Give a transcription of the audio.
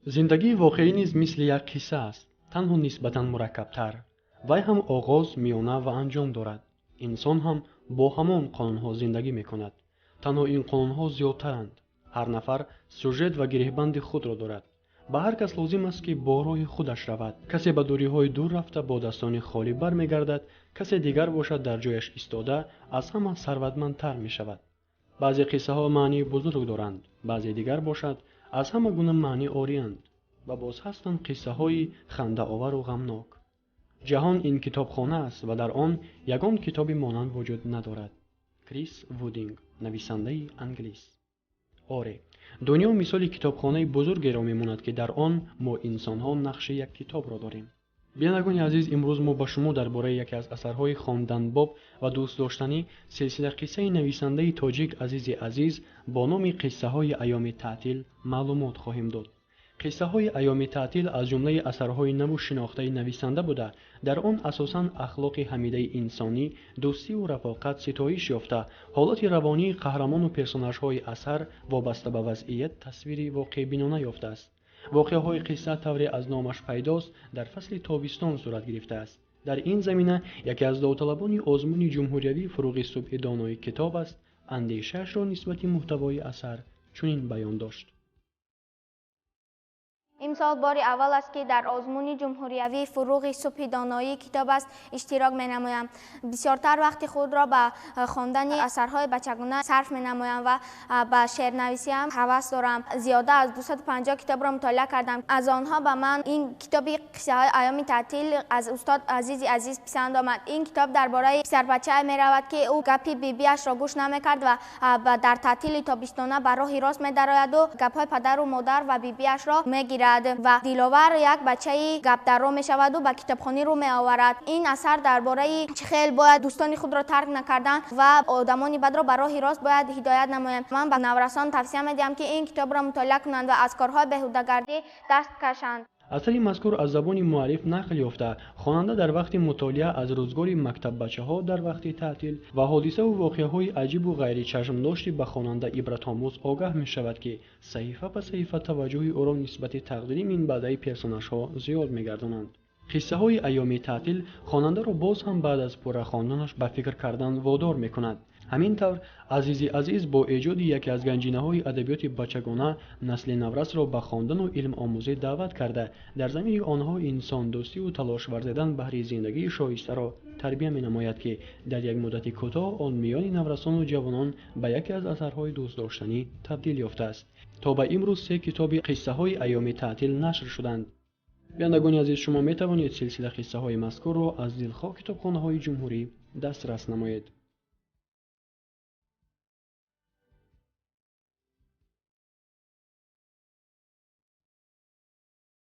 Зиндагии воқеӣ низ мисли як қисса аст, танҳо нисбатан мураккабтар. Вай ҳам оғоз, миёна ва анҷом дорад. Инсон ҳам бо ҳамон қонунҳо зиндагӣ мекунад. Танҳо ин қонунҳо зиёдтаранд. Ҳар нафар сюжет ва гиреҳбанди худро дорад. Ба ҳар кас лозим аст, ки бо роҳи худаш равад. Касе ба дуриҳои дур рафта бо дастони холӣ бармегардад, касе дигар бошад дар ҷояш истода аз ҳама сарватмандтар мешавад. Баъзе қиссаҳо маънии бузург доранд, баъзе дигар бошад аз ҳама гуна маънӣ орианд ва боз ҳастанд қиссаҳои хандаовару ғамнок. Ҷаҳон ин китобхона аст ва дар он ягон китоби монанд вуҷуд надорад. Крис Вудинг, нависандаи англис. Оре, дунё мисоли китобхонаи бузургеро мемонад, ки дар он мо инсонҳо нақши як китобро дорем. Бинандагони азиз, имрӯз мо ба шумо дар бораи яке аз асарҳои хонданбоб ва дӯстдоштанӣ силсила қиссаи нависандаи тоҷик Азизи Азиз бо номи «Қиссаҳои айёми таътил» маълумот хоҳем дод. Қиссаҳои айёми таътил аз ҷумлаи асарҳои наву шинохтаи нависанда буда, дар он асосан ахлоқи ҳамидаи инсонӣ, дӯстиву рафоқат ситоиш ёфта, ҳолати равонии қаҳрамону персонажҳои асар вобаста ба вазъият тасвири воқеъбинона ёфтааст. Воқеаҳои қисса тавре аз номаш пайдост, дар фасли тобистон сурат гирифтааст. Дар ин замина яке аз довталабони озмуни ҷумҳуриявии «Фуруғи субҳи донои китоб аст» андешаашро нисбати муҳтавои асар чунин баён дошт. Имсол бори аввал аст, ки дар озмуни ҷумҳуриявии «Фуруғи субҳи доноии китоб аст» иштирок менамоям. Бисёртар вақти худро ба хондани асарҳои бачагуна сарф менамоям ва ба шеърнависиам ҳавас дорам. Зиёда аз 250 китобро мутолиа кардам. Аз онҳо ба ман ин китоби «Қиссаҳои айёми таътил» аз устод Азизи Азиз писанд омад. Ин китоб дар бораи писарбачае меравад, ки ӯ гапи бибиашро гӯш намекард ва дар таътили тобистона ба роҳи рост медарояду гапҳои падару модар ва бибиашро мегирад ва Диловар як бачаи гапдаро мешаваду ба китобхонӣ рӯ меоварад. Ин асар дар бораи чӣ хел бояд дӯстони худро тарк накардан ва одамони бадро ба роҳи рост бояд ҳидоят намоем. Ман ба наврасон тавсия медиҳам, ки ин китобро мутолиа кунанд ва аз корҳои беҳудагардӣ даст кашанд. Асари мазкур аз забони муаллиф нақл ёфта, хонанда дар вақти мутолиа аз рӯзгори мактаббачаҳо дар вақти таътил ва ҳодисаву воқеаҳои аҷибу ғайричашмдошти ба хонанда ибратомӯз огаҳ мешавад, ки саҳифа ба саҳифа таваҷҷӯҳи ӯро нисбати тақдири минбаъдаи персонажҳо зиёд мегардонанд. Қиссаҳои айёми таътил хонандаро боз ҳам баъд аз пурра хонданаш ба фикр кардан водор мекунад. Ҳамин тавр, Азизи Азиз бо эҷоди яке аз ганҷинаҳои адабиёти бачагона насли наврасро ба хондану илмомӯзӣ даъват карда, дар замири онҳо инсондӯстиву талош варзидан баҳри зиндагии шоистаро тарбия менамояд, ки дар як муддати кӯтоҳ он миёни наврасону ҷавонон ба яке аз асарҳои дӯстдоштанӣ табдил ёфтааст. То ба имрӯз се китоби «Қиссаҳои айёми таътил» нашр шуданд. Бинандагони азиз, шумо метавонед силсила қиссаҳои мазкурро аз дилхоҳ китобхонаҳои ҷумҳурӣ дастрас намоед.